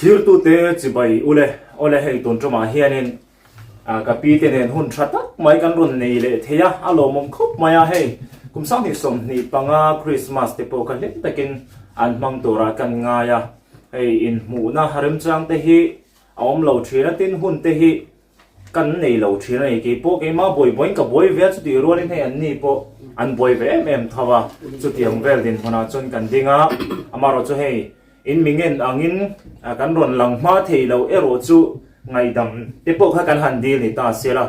Thirtute chibai ule awle hei tun tumah hianin ka pi te nen hun tha tak mai kan rawn nei leh thei a, a lawmawm khawp mai a hei kum 2025 Christmas te pawh kha hlim takin an hmang turah kan ngai a, hei inhmuhna remchang te hi a awm lo thin a tin hun te hi Kan nei lo thin a ni. Kei pawh keimah buai buaiin ka buai ve a, chutih rualin hei an ni pawh an buai ve em em tho a, chutiang vel dinhmunah chuan kan ding a, amaherawh chu hei in mi ngen angin kan rawn lang hma thei lo erawh chu ngaihdam te pawh kha kan han dil ni ta se la.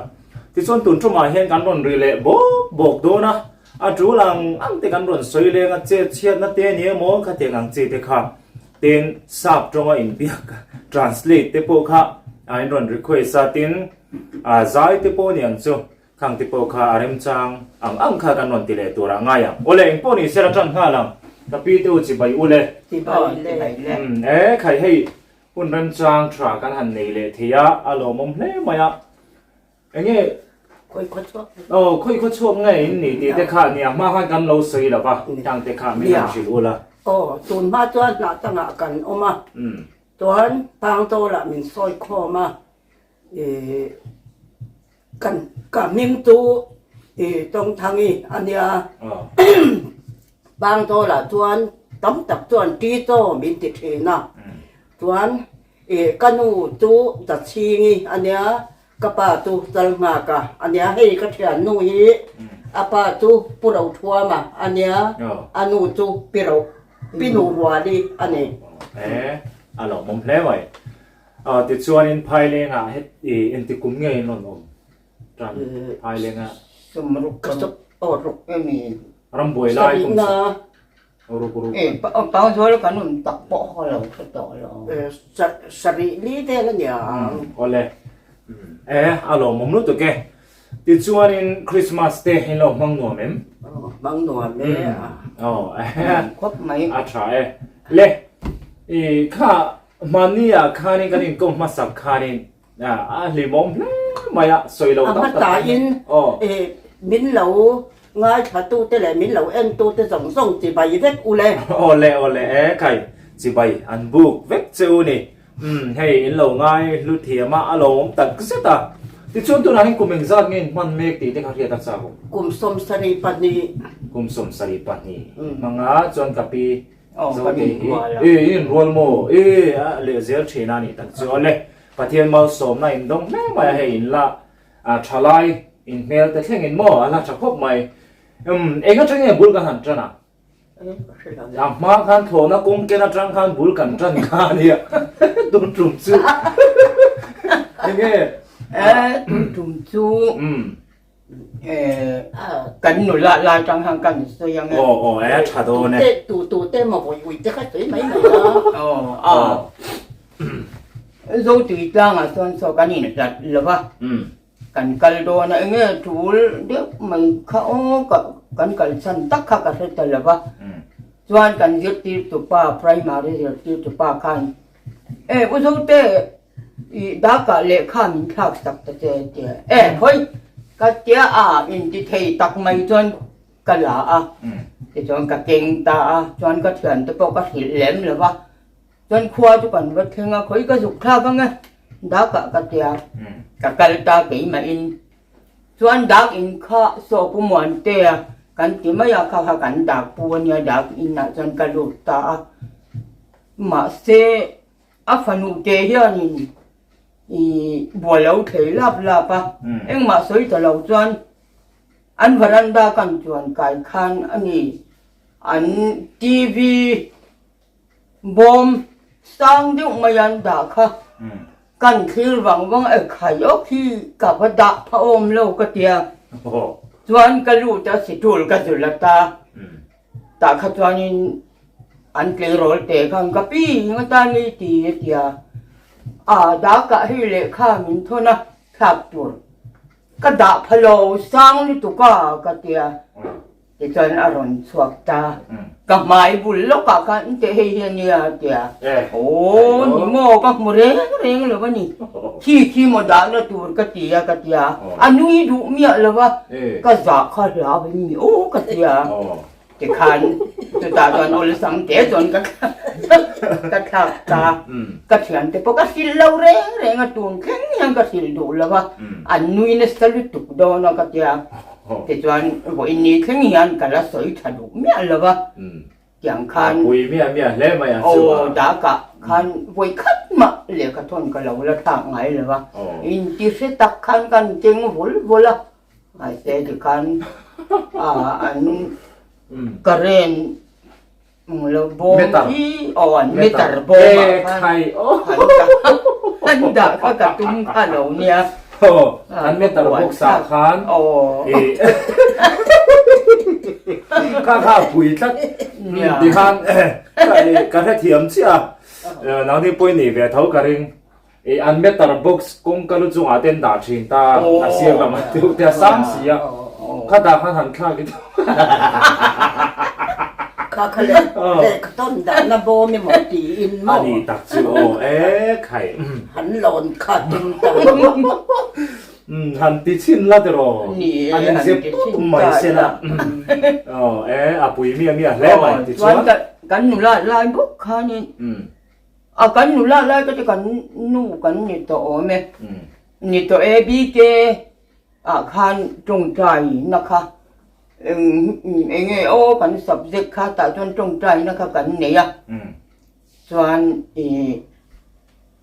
Tichuan tun tumah hian kan rawn ri leh bawk bawk dawn a, a tul ang ang te kan rawn sawi leng a, chet chhiatna te ni emaw khatiang ang chi te kha. Tin, sap tawnga inbiak, translate, te pawh kha a in rawn request a, tin, zai te pawh ni ang chu, khang te pawh kha a remchang ang ang kha kan rawn ti leh tur ah ngai ang. Awle, eng pawh ni sela tan nghal ang, ka pi te u chibai u le. Chibai le. Umm, e khai hei hun remchang tha kan han nei leh thei a, a lawmawm hle mai a. Enge Khawi khaw chhuak Aw khawi khaw chhuak nge in ni tih te kha nia hma khan kan lo sawi lo va tang te kha min han hrilh ul a. Aw tun hma chuan hnah tangah kan awm a chuan Pangtawlah min sawi khawm a ih kan ka hming chu ih Tawngthangi a nia Pangtawlah chuan tam tak chuan Tito min ti thin a chuan ih ka nu chu Dachhingi a nia. Ka pa chu chal nghak a a nia, hei ka thiannu hi a pa chu Pu Rothuama a nia, a nu chu Pi Ro, Pi Nu Ruali a ni. E, a lawmawm hle mai. Tichuanin Phailengah heti engti kum nge in rawn awm tan Phailengah? Sumruk ka suk aw ruk emi. Rambuai lai kum suk. Ruk ruk. E, Pangzual kan awm tak pawh kha lo hre tawh lo. Sarih li vel a nia ang. Awle. E, a lawmawm lutuk e. Tichuanin Christmas te in lo hmang nuam em? Hmang nuam e. Aw, Khawp mai. A tha e. Le, i kha hmani ah khanin kan inkawm hmasak khanin A hlimawm hle mai a, sawi lo tam tak A hmatain min lo ngaithlatute leh min lo entute zawng zawng chibai vek u le. Aw le, aw le, e khai, chibai an buk vek che u ni. Umm, hei in lo ngai hlu thiam a, a lawmawm tak zet a. Tichuan tunah hian kum engzat nge in hman mek tih te kha hriat a chak awm. Kum 72. Kum 72 hmanga chuan ka pi Zote hi e in inrual maw? E a leh zel thin a nih tak chu. Aw le. Pathian malsawmna in dawng hle mai a, hei in la thalai in hmel te thleng in maw a la tha khawp mai. Umm eng atang nge bul kan han tan a? A hma khan thlawhna kawng ken atang khan bul kan tan kha a nia tun tum chu eng nge? Tun tum chu kan nula lai tang khan kan sawi ang e. Aw aw e tha dawn e. Tu tu te maw vawi ui te kha sawi mai mai a. Aw a. Zo tui tlangah chuan saw kan inhlat lo va. Kan kal dawn a enge tul deuh mai kha aw ka kan kal chhan tak kha ka hre ta lo va. Chuan kan zirtirtupa primary zirtirtupa khan e u Zote I dakah lehkha min thlak sak ta che tia e hawi ka tia a inti thei tak mai chuan ka la a tichuan ka keng ta a chuan ka thian te pawh ka hrilh lem lo va chuan khua chu kan va thleng a khawi ka zuk thlak ang e dakah ka tia ka kal ta keimahin chuan dak in kha saw pu Muantea kan ti mai a kha kha kan dak pu ania dak inah chuan ka lut ta a mahse. A fanu te hianin i buai lo thei lap lap a, engmah sawi ta lo chuan an varanda kan chuan kai khan a ni. An TV bawm sang deuh mai an dah kha kan thlir vang vang a, ekhai awk hi ka va dah pha awm lo ka tia. Chuan ka lut a situl ka zul a ta. Tah kha chuanin an tleirawl te khan ka pi nga tan i ti a ti a, a dakah hei lehkha min thawn a thlak tur ka dah pha lo sang lutuk a ka ti a, tichuan a rawn chhuak ta, ka hmai bul lawkah khan in teh hei hi a nia a ti a, aw ni maw ka hmu reng reng lo a ni, khi khi maw dahna tur ka ti a ka ti a, a nui duh miah lo a, ka zah kha hlau in mi aw ka ti a. Tikhan chutah chuan awlsam te chuan ka ka thlak ta. Ka thiante pawh ka hrilh lo reng reng a, tun thleng hian ka hrilh duh lo a, an nui nasa lutuk dawn a ka tia. Tichuan vawiin ni thleng hian ka la sawi tha duh miah lo a, tiang khan. A pui miah miah hle mai a chu a. Aw dakah khan vawi khat mah lehkha thawn ka lo la thlak ngai lo a, inti hre tak khan kan keng vul vul a. Mahse tikhan an current lo bawm hi aw an meter bawm ah khan an dah kha ka tum kha lo nia. An meter box ah khan kha kha a pui tlat tikhan ka hrethiam chiah a nangni pawhin nei ve tho ka ring. Ih an meter box kawngka lu chungah te an dah thin ta a sir lamah deuh te a sang si a khatah khan han thlak i Kha kha leh lehkha tawn dahna bawm emaw tiin maw? A ni tak chu aw e khai. Han lawn kha tum ta. Han ti chhin la tiraw? An inzep tut mai se la. Aw e a pui miah miah hle mai tichuan. Kan nula lai bawk khanin A kan nula lai ka ti kan nu kan ni tawh awm e. Ni tawh e BK ah khan tawngtai na kha eng enge aw kan subject kha tah chuan tawngtai na kha kan nei a. Chuan ih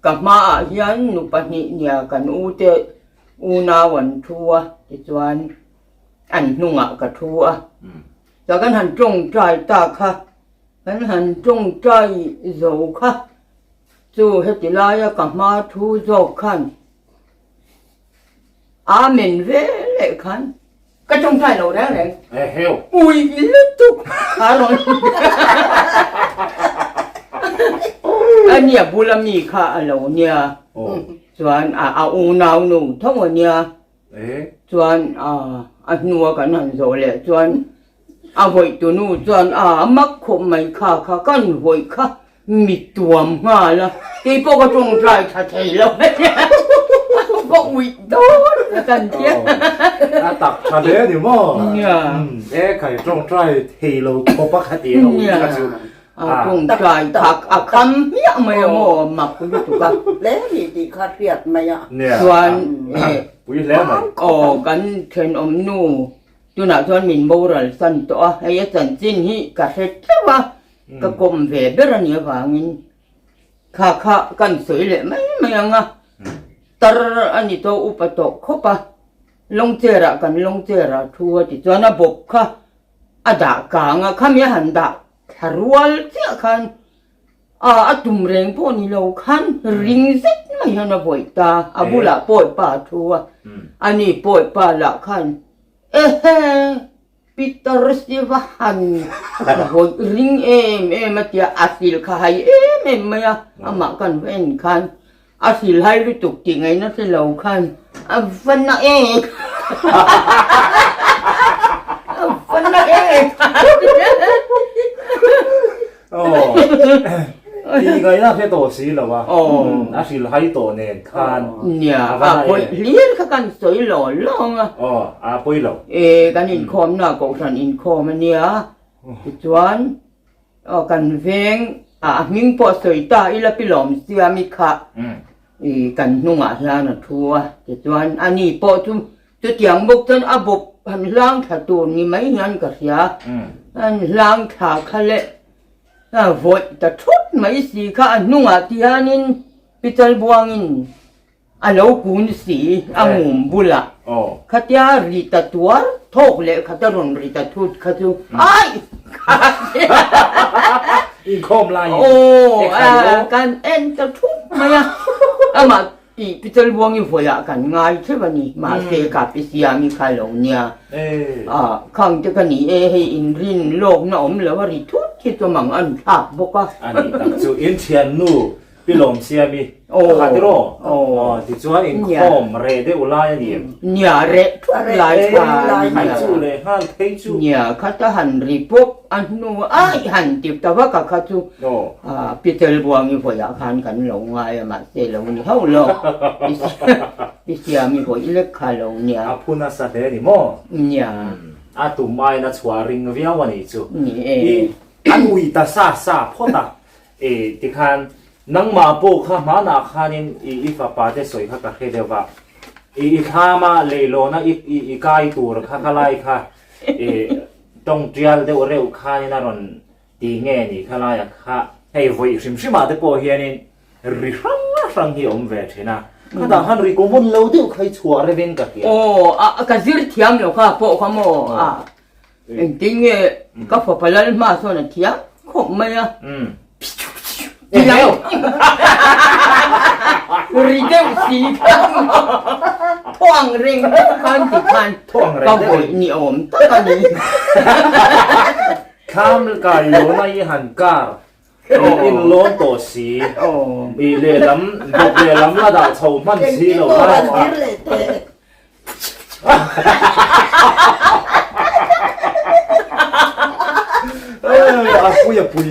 ka hmaah hian nu pahnih nia kan u te unau an thu a tichuan an hnungah ka thu a. Chuan kan han tawngtai ta kha. Kan han tawngtai zo kha chu heti laia ka hma thu zawk khan Amen ve leh khan ka tawngtai lo reng reng. Eheu. Ui lutuk a rawn a nia bula mi kha a lo nia chuan a unau nu tho a nia chuan a hnua kan han zawh leh chuan A vawihtunu chuan a mak khawp mai kha kha kan vawih kha mi tuam nghal a, kei pawh ka tawngtai tha thei lo ka uih dawn ka kan tia. A tak tha hle a ni maw? Nia. E khai tawngtai thei lo khawp a khati a uih kha chu. A tawngtai kha a kham hmiah mai a maw mak lutuk a. Hle ni tih kha hriat mai a. Chuan pui hle mai. Aw kan thenawm nu Tunah chuan min boral san tawh a, hei a chanchin hi ka hre tleuh a, ka kawm ve ber a nih avangin kha kha kan sawi leh mai mai ang a, tar a ni tawh upa tawh khawp a, lawngchair ah kan lawngchair ah thu a tichuan a bawp kha a dah kang a, khami a han dah thla rual chiah khan A a tum reng pawh ni lo khan ring zet mai hian a vawih ta, a bulah pawipa a thu a, ani pawipa lah khan ehe Peter Siva han vawih ring em em a tia a sil kha hai em em mai a, amah kan va en khan A hrilhai lutuk tih ngaihna hre lo khan a va na em! A va na em! Aw, tih ngaihna hre tawh si lo a, a hrilhai tawh nen khan Nia, a pawi hlir kha kan sawi law lawng a. Aw, a pawi lo. E, kan inkhawmna kohhran inkhawm a nia, tichuan Aw kan veng ah a hming pawh sawi ta ila pi lawm siam i kha i kan hnungah hian a thu a tichuan ani pawh chu chutiang bawk chuan a bawp han hlang thla tur ni mai hian ka hria an hlang thla kha leh a vawih ta thut mai si kha a hnungah ti hianin pi chalbuangin A lo kun si, a ngum bulah. Khatia ri ta tuar thawk leh khat a rawn ri ta thut kha chu ai! Inkhawm laiin Aw, kan en ta thut mai a. Amah tih Pichal Buangi vawiah kan ngai theuh a ni. Mahse ka pi siami kha lo nia. Khang te ka ni e, hei inrin lawkna awm lo a ri thut hi chu mang an thlak bawk a. A nih tak chu, in thiannu Pi Lawm Siami, Ka tiraw? Aw, tichuan inkhawm reh deuh lai a ni em? Nia, reh thut lai khan. Khai chu leh nghal phei chu. Nia, khata han ri pawp a hnu ai han ti ta vak a kha chu Pi Telbuangi vawiah khan kan lo ngai a, mahse lo ni hauh lo. Pi Siami vawi lek kha lo nia. A phu nasa hle a ni maw? Nia. A tum aiin a chhuah ring viau a nih chu. I an ui ta sa sa phawt a. E tikhan nangmah pawh kha hmanah khanin i i fapa te sawi kha ka hre deuh va. I i thlama leihlawna i i i kai tur kha kha lai kha e tawng tial deuh reuh khanin a rawn ti nge ni kha laia kha hei vawi hrim hrimah te pawh hianin ri hrang hrang hi a awm ve thin a. Khatah khan ri common lo deuh kha i chhuah revin ka hria. Aw a ka zir thiam lo kha pawh kha maw a. Engtin nge ka fapa lal hma sawn a thiam khawp mai a. Ri deuh si khan thaw ang reng deuh khan ti khan ka vawih ni awm tak a ni. Thlam kai lawna i han kar in lawn tawh si i lehlam bawk lehlam la dah chho hman si lo lai kha. A pui a pui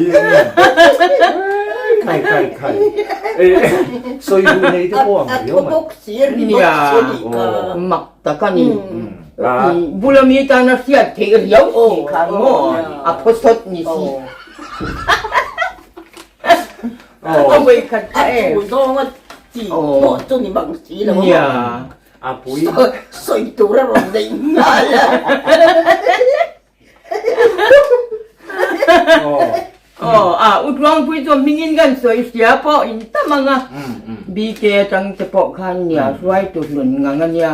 khai khai khai sawi duh nei te pawh ang riau mai nia mak tak a ni bula mi tana hriat theih riau si khan maw a phawsawt ni si a vawikhat kha em a zawnga chi pawh chu ni bang si lo nia A pui. Sawi tur a rawn neih nghal a. Aw a u Tluangpui chu hmingin kan sawi hria pawh in tam ang a. BK atang te pawh khan nia hruaitu hlun ngang a nia.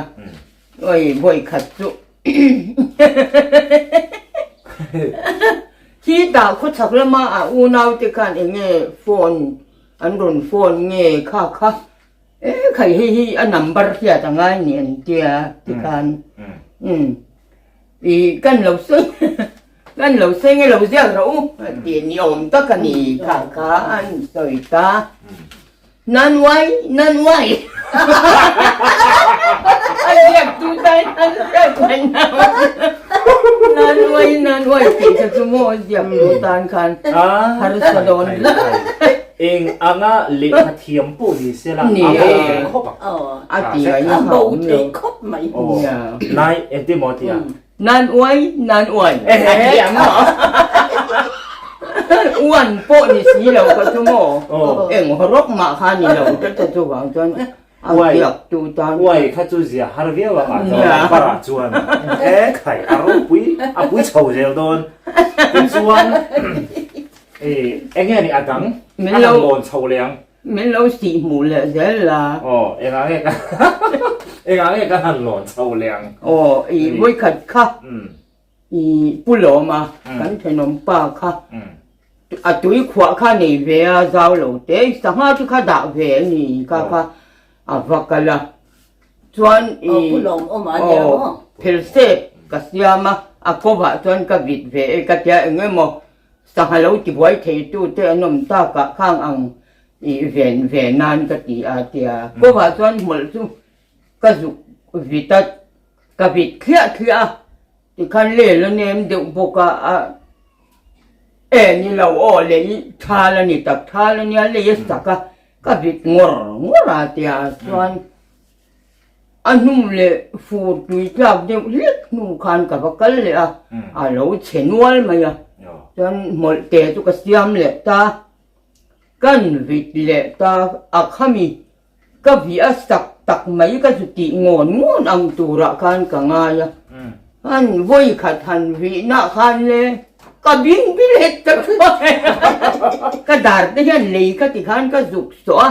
Oi vawi khat chu. Khi tah khawchhak lama a unau te khan eng nge phone an rawn phone nge kha kha. E khai hei hi a number hriat a ngai ni an tia tikhan umm i kan lo sawi kan lo sawi nge lo ziak rawh u tih ni awm tak a ni kha kha an sawi ta nan uai nan uai a ziak tu tan an hriat mai nan uai nan uai tih kha chu maw a ziak tu tan khan harsa dawn Eng anga lehkha thiam pawh ni se la, a bo ve khawp ang. A ti a A bo thei khawp mai. Nai, engtin maw a ti a? Nan uai, nan uai. A ti ang maw? Uan pawh ni si lo kha chu maw? Eng hawrawp mah kha ni lo ta ta chuvang chuan a biak tu tan. Uai kha chu zia har viau ang a chuan parah chuan e khai a ropui a pui chho zel dawn. Tichuan E, enge ni a dang? Min A lo han lawn chho leh ang. Min lo sih hmuh leh zel la. Aw, engah nge ka engah nge ka han lawn chho leh ang? Aw, i vawikhat kha i Pu Lawma kan thenawm pa kha a tui khuah kha nei ve a zau lo te, sangha chu kha dah ve a ni kha kha a va kal a. Chuan i Aw, Pu Lawm awm a nia maw? Phelsep ka siam a, a kawvah chuan ka vit ve e ka tia eng emaw Sangha lo tibuai theitute an awm takah khang ang i ven ve nan ka ti a tia. Kawngah chuan hmawlh chu ka zuk vit a, ka vit thliah thliah a, tikhan lel a nem deuh bawk a, a e ni lo aw lei thal a ni tak thal a nia lei a sak a, ka vit ngawr ngawr a tia chuan A hnu leh fur tui tlak deuh hlek hnu khan ka va kal leh a, a lo chhe nual mai a. Chuan hmawlh te chu ka siam leh ta, kan vit leh ta a khami ka vih a sak tak mai ka zu tih ngawn ngawn ang turah khan ka ngai a. Han vawi khat han vihna khan le ka bing bilet ta thuai a, ka dar te hian lei ka ti khan ka zuk sawh a,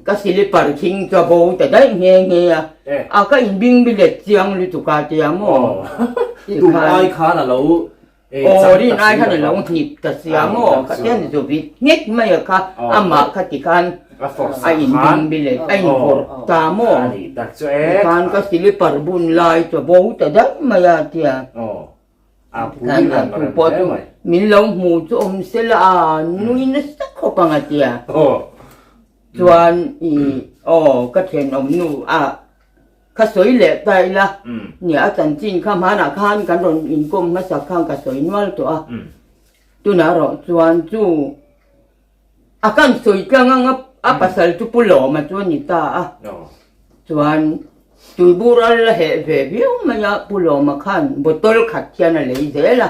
ka silipar khing chu a bo ta daih nghe nghe a, a ka in bing bilet chiang lutuk a tia maw Tum ai khan a lo Aw rin ai khan a lo hnip ta sia maw ka tian zu vit nghek mai a kha amah kha ti khan a in bing bilet a in vawrh ta maw tikhan ka silipar bun lai chu a bo ta daih mai a tia tikhan a tu pawh chu min lo hmu chu awm sela a nui nasa khawp ang a tia chuan i aw ka thenawm nu a Ka sawi leh ta ila, nia a chanchin kha hmanah khan kan rawn inkawm hmasak khan ka sawi nual tawh a, tunah erawh chuan chu a kan sawi tlang ang a, a pasal chu Pu Lawma chu a ni ta a, chuan. Tuibur a la heh ve viau mai a, Pu Lawma khan bottle khat hian a lei zel a,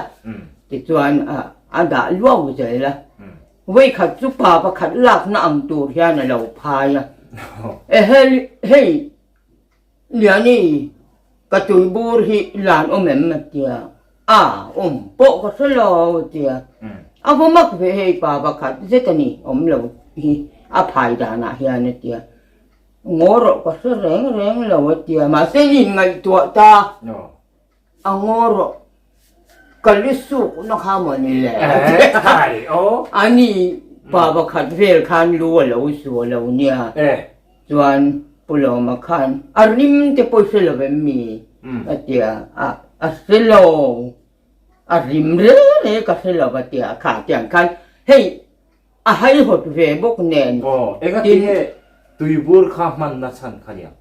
tichuan a dah luau zel a. Vawikhat chu pa pakhat lakna ang tur hian a lo phai a, Ehe hei Liani ka tuibur hi lan awm em a tia, a awm pawh ka hre lo a tia, a va mak ve hei pa pakhat zet a ni awm lo hi a phai danah hian a tia. Ngaw rawh ka hre reng reng lo a tia, mahse i inngaihtuah ta a ngaw rawh ka lu suk na kha maw ni le a ni pa pakhat vel khan lu a lo su a lo nia chuan Pu Lawma khan a rim te pawh i hre lo em mi a tia a hre lo a rim reng reng ka hre lo a tia kha tiang khan hei A haihawt ve bawk nen. Aw, enga ti nge tuibur kha hman na chhan kha niang?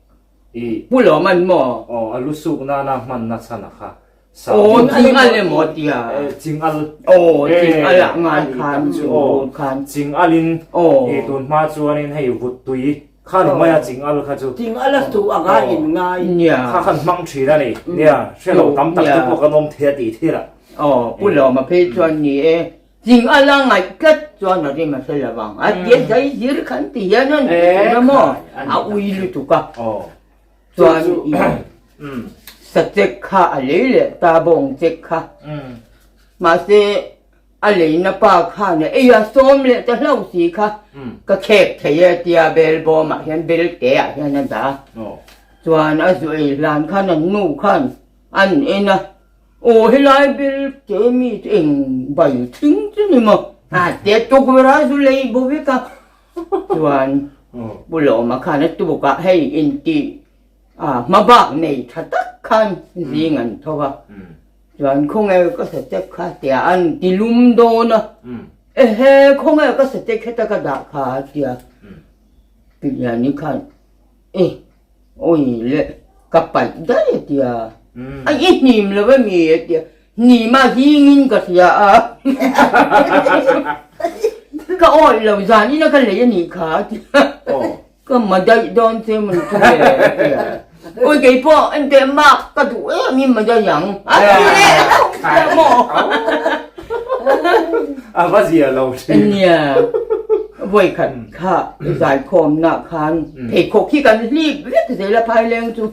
I. Pu Lawm an maw? Aw, a lu suk nana hman na chhan a kha. Sa. Aw, chingal emaw tia. E, chingal. Aw, chingal ah ngai khan tuibur khan. Chingal in. Aw. I tun hma chuanin hei vut tui kha ni mai a chingal kha chu. Chingal a su anga in ngai. Nia. Kha khan hmang thin a ni. Nia, hre lo tam tak te pawh kan awm thei a tih thil ah. Aw, Pu Lawma phei chuan ni e. Ching a la ngaih tlat chuan a rim a hre lo vang. A tia zai zir khan ti hian a ni thin a maw? A ui lutuk a. Chuan i sachek kha a lei leh ta bawng chek kha. Mahse a leina pa khan a ei a sawm leh ta hlauh si kha ka khek thei e tia bel bawmah hian bel te ah hian a dah a. Chuan a zu ei hlan khan an nu khan an en a. Aw helai bel te mi chu eng bai thing chu ni maw? A te tukverh a zu lei bo vek a. Chuan Pu Lawma khan a tuk a, hei inti a hma bak nei tha tak khan zing an tho a. Chuan khawnge ka satek kha tia an ti lum dawn a. Ehe khawnge ka satek heta ka dah kha a tia. Piani khan e. Awi le, ka paih daih a tia. A i hnim lo em i a tia. Hnim a hingin ka hria a. Ka awih lo zan ina ka lei a nih kha a tia. Ka ma daih dawn che maw chu le a tia. Awi kei pawh enteh mak ka duh em i ma daih ang a ti leh hlauh maw. A va zia lo thin. Nia, vawikhat kha zaikhawmna khan pheikhawk hi kan hlip vek zel a phaileng chu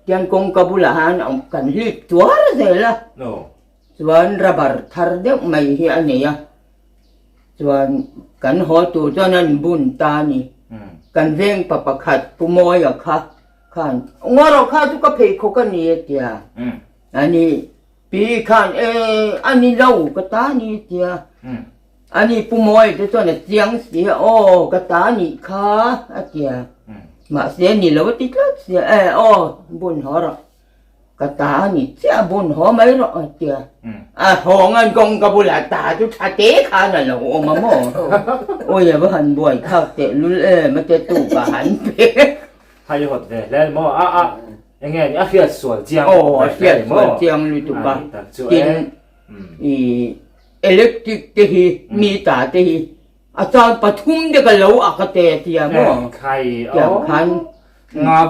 tian kawngka bulah han kan hlip tuar zel a. Chuan rubber thar deuh mai hi a nei a, chuan kan haw tur chuan an bun ta a ni. Kan veng pa pakhat Pu Mawia kha khan, Ngaw kha chu ka pheikhawk a ni a tia. A ni. Pi khan e a ni lo ka ta ni tia a ni Pu Mawi te chuan a chiang si a aw ka ta nih kha a tia mahse a ni lo a ti tlat sia e aw bun haw rawh ka ta a ni chiah bun haw mai rawh a tia a hawng an kawngka bulah ta chu tha te khan a lo awm a maw awi a va han buai thlak tehlul em a te tukah han pe. Haihawt ve hle maw a a enge ni a hriat sual chiang aw a hriat sual chiang lutuk a tin i electric te hi meter te hi a chuan pathum te ka lo a ka te tia maw tiang khan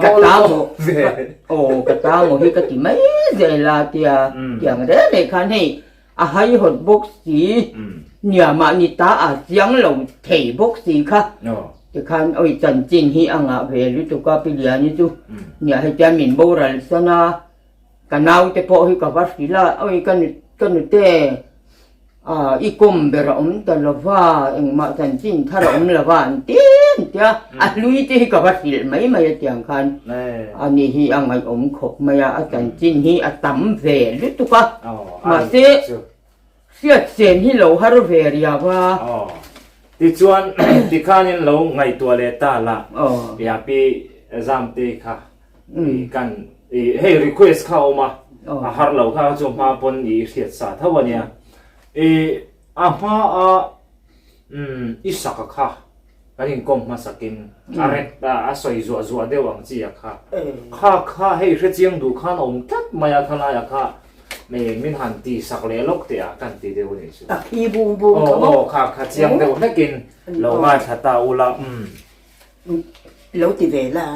ka ta maw aw ka ta maw hi ka ti mai zel a tia tiang reng reng khan hei a haihawt bawk si, nia mahni ta a chiang lo thei bawk si kha. Tikhan awi chanchin hi a ngah ve lutuk a Pi Liani chu nia hetiang min boral san a, ka naute pawh hi ka va hrilh a, awi ka nu ka nute ah i kawm ber a awm ta lo va, engmah chanchin thar a awm lo va an ti an ti a, a hlui te hi ka va hrilh mai mai a tiang khan ani hi a ngaihawm khawp mai a, a chanchin hi a tam ve lutuk a. Mahse, hriat sen hi lo har ve riau a. Aw. Tichuan, tikhanin lo ngaihtuah leh ta la. Aw. Ia pi Zamte kha i kan i hei request kha a awm a. Aw. A har lo kha chu hma pawn i hriat sa tho a nia. I a hma a umm i saka kha Kan inkawm hmasakin a rek a, a sawi zuah zuah deuh ang chi a kha. Kha kha hei hrechiang duh khan a awm tlat mai a, khalai a kha min han ti sak leh lawk teh a kan ti deuh a nih chu. A khi bung bung kha maw? Aw kha kha chiang deuh hlekin lo ngaithla ta ula umm. Lo ti ve la.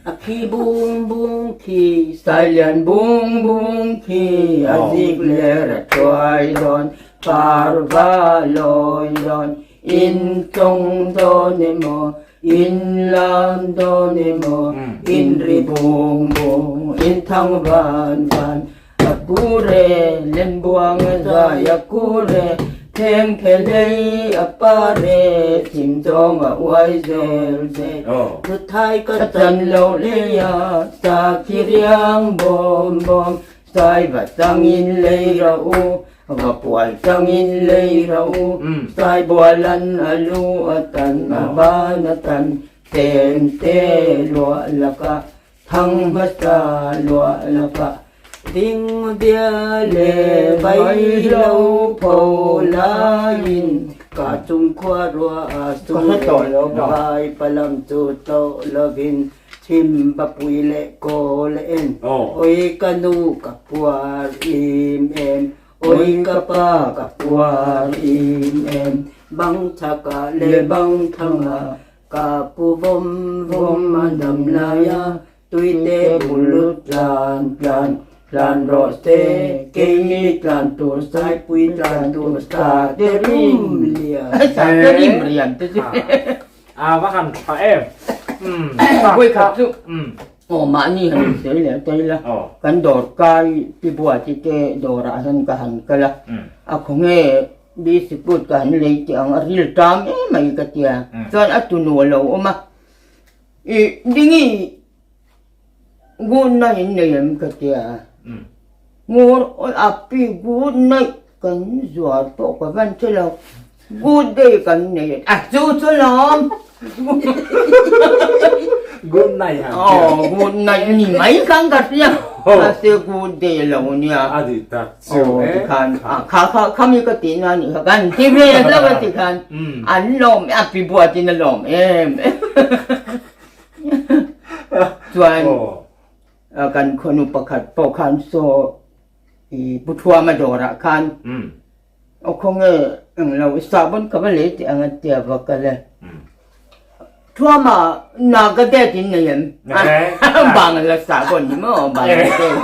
A khi bung bung khi. Sailian bung bung khi a zik ler a tuai dawn, parva lawi dawn, in tawng dawn emaw, in lam dawn emaw, in ri bung bung, in thang van van. A kure Lembuang a zai a kure Theng phe hlei a pare Chim zawng a uai zel zel Thuthai ka chan lo lei a Sa khi riang bawm bawm Sai va changin lei ra u Va pual changin lei ra u Sai bual an a lu a tan a ban a tan Tem te luah lakah Thang hmasa luah lakah ding bia le vai lo pho laiin ka chung khua rua a su vai palam chu to lovin chim bapui le ko le en oi ka nu ka puar im em oi ka pa ka puar im em bang thaka le bang thanga Ka pu vawm vawm a dam lai a, tuite bul lut tlan tlan tlan rawh se, keini tlan tur saipui tlan tur sa te rim lian. Sa te rim lian te chu. A va han tha em. Vawi khat chu aw mahni han sawi leh ta ila, kan dawr kai pi buati te dawrah hian ka han kal a, a khawnge Bisikut ka han lei teh ang a ril tam em mai ka tia. Chuan a tunu a lo awm a, I dingi good night in nei em ka tia. Ngur a pi good night kan zuar pawh ka van che lo, good day kan nei a chu chu lawm. Good night han tia. Aw good night ni mai khan ka hria. Mahse good day lo nia. A dik tak chu e. Aw tikhan kha kha khami ka tih na nih kha kan ti ve hlauh a tikhan an lawm a pi buat in a lawm em chuan kan khawnu pakhat pawh khan saw i Pu Thuama dawrah khan Aw khawnge eng lo i sahbawn ka va lei teh ang a tia va kal e. Thuama Naga det in nei em? Bangla sahbawn ni maw Bangladesh.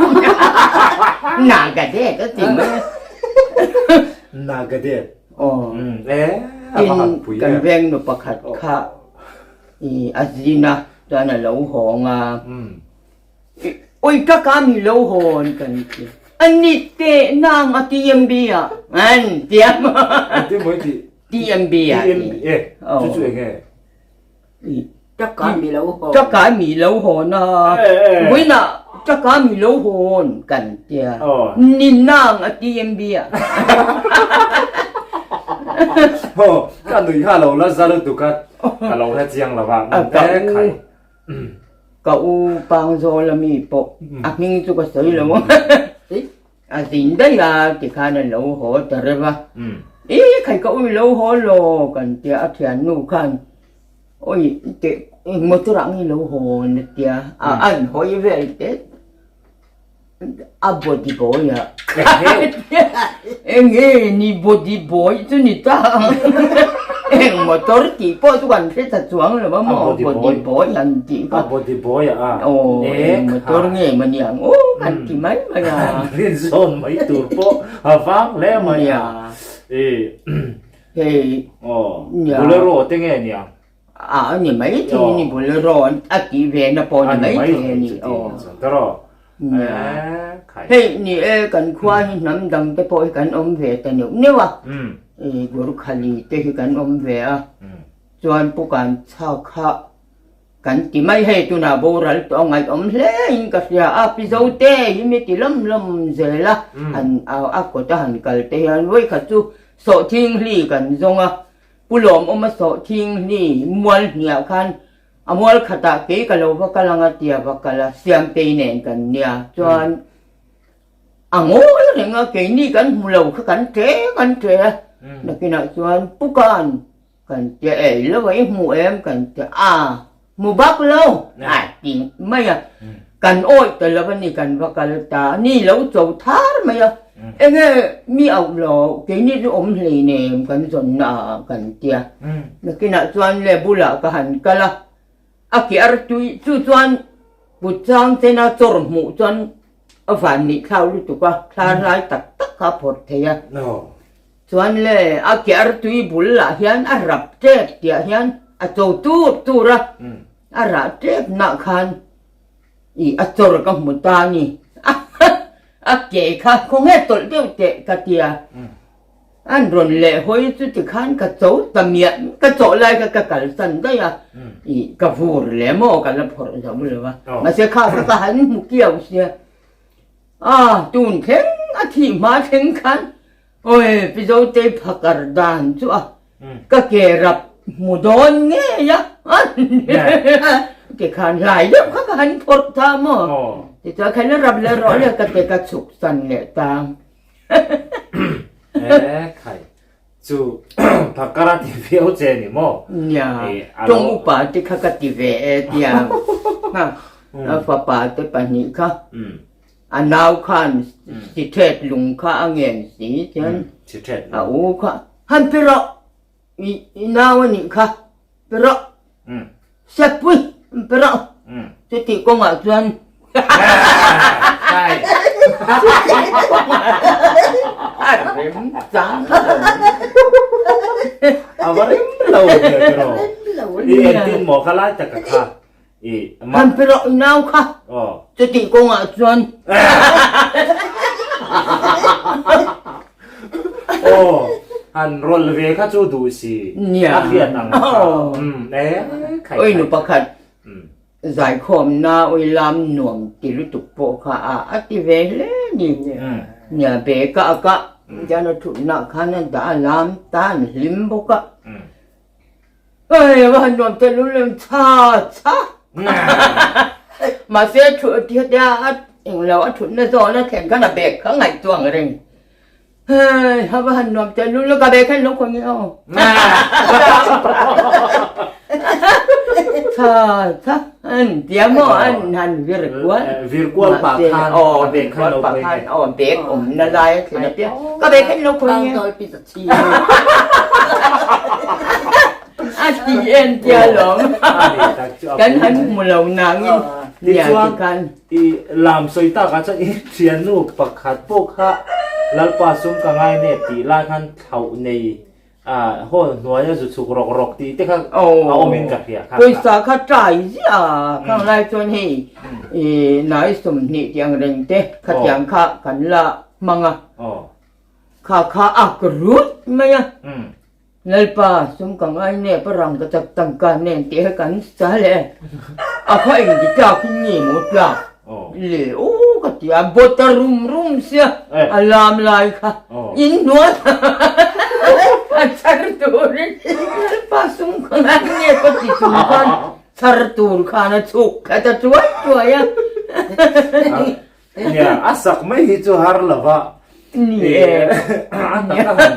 Naga det a ti mai a. Naga det. Aw. E a va han pui em. Kan veng nu pakhat kha i a zin a chuan a lo hawng a. Oi ka ka mi lo hawn kan ti. An ni te nang a TMB a. An tiam. An ti mai ti. TMB a. TMB e. Chu chu enge. Ta ka mi lo hawn. Ta ka mi lo hawn a. Buina ta ka mi lo hawn kan tia. Ni nang a TMB a. Ho, ka nui kha lo la za lutuk a. Ka lo hre chiang lova. Khai. Ka u Pangzawl a mi pawh a hming chu ka sawi lo a, a zin daih a tikhan a lo haw ta reuh a, i khai ka ui lo haw law kan tia a thiannu khan awi teh motor ah nge lo haw na tia a an hawi vel teh. A body boy a. Enge ni body boy chu ni ta ang. Eng motor tih pawh chu kan hre ta chuang lo a maw body boy han tih kha. A body boy a. Aw eng motor nge maw ni ang aw kan ti mai mai a. Rin zawn mai tur pawh a vang hle mai a. Hei. Aw bolero te nge ni ang. A a ni mai thei a ni bolero a tih ve na pawh a ni mai thei a ni aw. Hei ni e kan khua hi hnam dang te pawh hi kan awm ve ta neuh neuh a, i Gurkhali te hi kan awm ve a, chuan Pu Kanchha kha kan ti mai hei tunah boral tawh a ngaihawm hle in ka hria a, Pi Zote hi mi ti lawm lawm zel a, han a kawt a han kal te hian vawikhat chu sawhthing hli kan zawng a, Pu Lawmawma sawhthing hli mual hniah khan a mual khatah kei ka lo va kal ang a tia va kal a, Siamtei nen kan nia chuan a ngawi reng a, keini kan hmu lo kha kan ṭe kan ṭe a, nakinah chuan Pu Kan kan tia ei lo a i hmu em kan tia a hmu bak lo a ti mai a, kan awih ta lo a ni kan va kal ta a ni lo cho thar mai a, enge mi auh lo keini chu awm hleinem kan zawn na ah kan tia, nakinah chuan le bulah ka han kal a, a ke ar tui chu chuan. Kut chang chena chawr hmuh chuan a van nih thlau lutuk a, thla lai tak tak kha a phawrh thei a. Chuan le a ke artui bul lah hian a rap tep tih ah hian a cho tur tur a, a rah tep nah khan ih a chawr ka hmu ta a ni. A ke kha khawnge tawlh deuh teh ka tia. An rawn leh hawi chu tikhan ka cho ta miah, ka chawh lai kha ka kalsan daih a, ih ka vur leh maw ka la phawrh zo lo a, mahse kha kha ka han hmu kiau sia, a tun thleng a thih hma thleng khan awi Pi Zotei phakar dan chu a ka ke rap hmu dawn ngei a, tikhan hlai deuh kha ka han phawrh ta maw, tichuan khan la rap leh rawh le ka ti ka chhuk san leh ta. Eh, khai. Chu phakara ti viau che ni maw? Nia, tawng upa te kha ka ti ve e tia. Ha, a fapa te pahnih kha. A nau khan si thet lung kha a ngen si chuan a u kha han pe rawh i nau a nih kha pe rawh. Sepui pe rawh. Chutih kawngah chuan a rem chang lo. A va rem lo ve pe rawh. I entin maw kha lai taka kha. I Han pe rawh i nau kha. Chutih kawngah chuan. Aw, han rawl ve kha chu duh si. Nia. A hriat ang kha. Um, e, khai Oi nu pakhat zaikhawmna oi lam nuam ti lutuk pawh kha a a ti ve hle ni. Nia, be ka a ka tian a thutna khan a dah a lam ta an hlim bawk a. Oi, a va han nuam te lul em cha cha. Mahse thu ti hetia a englo a thutna zawn a thlen khan a bag kha ngaihtuah ang reng. Hei, a va han nuam te lul ka bag khan lo khawi nge aw. Cha cha an tia maw an han vir kual. Vir kual pah khan a bag khan lo khawi nge. Aw bag awmna lai a thlen a piang ka bag khan lo khawi nge. A ti en tia lawm. Kan han hmu lo nangin nia ti khan. I lam sawi takah chuan i thiannu pakhat pawh kha Lalpa sum ka ngai nep tih lai khan thlauh nei hall hnuaia zu chhuk rawk rawk tih te kha a awmin ka hria kha. Pawisa kha ṭai ziah a, khang lai chuan hei i nai 20 tih ang reng te khatiang kha kan la hmang a. Kha kha a ka rut mai a. Lalpa, sum ka ngai nep a rang ka chak tangka nen tih hi kan sa leh. A kha eng ti tlak hi nge maw tlak le aw ka ti a, bawt a rum rum sia a lam lai kha in hnuai a chhar turin Lalpa sum ka ngai nep a ti chung khan chhar tur khan a chhuk khat a tuai tuai a. Nia, a sak mai hi chu har lo va. Ni e. A tak a han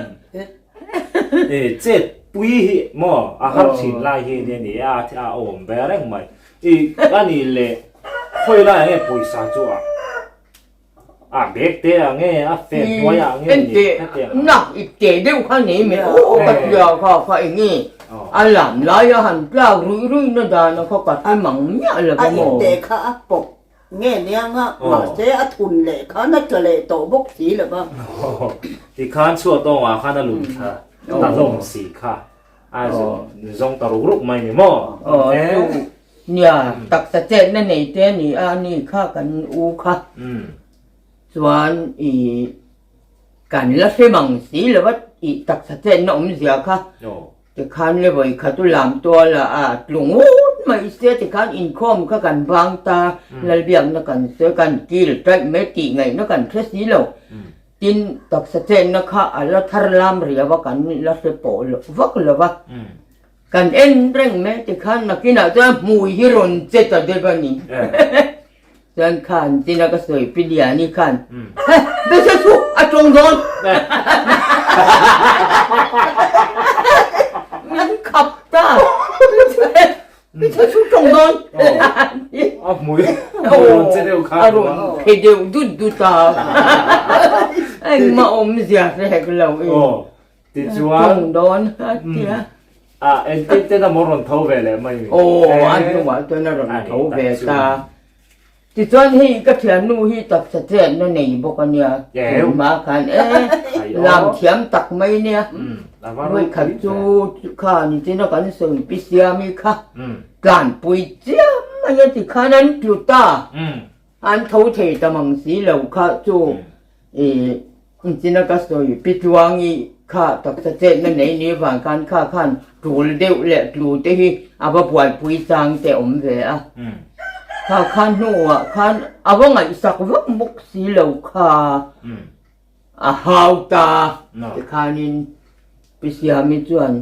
e chet pui hi maw a har thin lai hi nia ni a a awm ve reng mai. I a ni le khawi lai ang nge pawisa chu a a bag te ang nge a fan hnuai ah nge ni hetiang ang. Nak i te deuh kha nei mai aw ka tia kha kha eng nge a lam lai a han tlak ruih ruih na dan a kha ka hre mang miah lo va maw. A ipte kha a pawp Nge nianga mahse a thun leh khan a tla leh tawh bawk si lo va. Tikhan chhuah tawngah khan a lun thla ta hlawm si kha a zawng ta ruk ruk mai ni maw? Aw chu nia taksa chetna nei te a ni a ni kha kan u kha chuan i kan la hre mang si lo va i taksa chetna awmzia kha. Tikhan le vawi khat u lam tual a a tlu ngut mai sia tikhan inkhawm kha kan bang ta, Lalbiakna kan sawi kan kil taih mai tih ngaihna kan hre si lo. Tin, taksa chenna kha a la thar lam riau a kan la hre pawh lo vak lo va. Kan en reng mai tikhan nakinah chuan hmui hi rawn che ta deuh a ni. Chuan khan tina ka sawi pi Liani khan he bese chu a tawng dawn min khap ta bese chu tawng dawn a hmui a rawn che deuh kha a rawn phe deuh dut dut a engmah awmzia hre hek lo i Tichuan tawng dawn a tia a engtin ten a maw rawn tho ve leh mai aw a hnungah chuan a rawn tho ve ta. Tichuan hei ka thiannu hi taksa chetna nei bawk a nia, tunhma khan e lam thiam tak mai nia. Vawikhat chu kha nichina kan sawi pi Siami kha tlanpui chiam mai a tikhan an tlu ta. An tho thei ta mang si lo kha chu i inchina ka sawi pi Tluangi kha taksa chetna nei ni vang khan kha khan tul deuh leh tlu te hi a va buaipui chang te awm ve a. Kha khan hnuah khan a va ngaihsak vak bawk si lo kha. A hau ta tikhanin Pi Siami chuan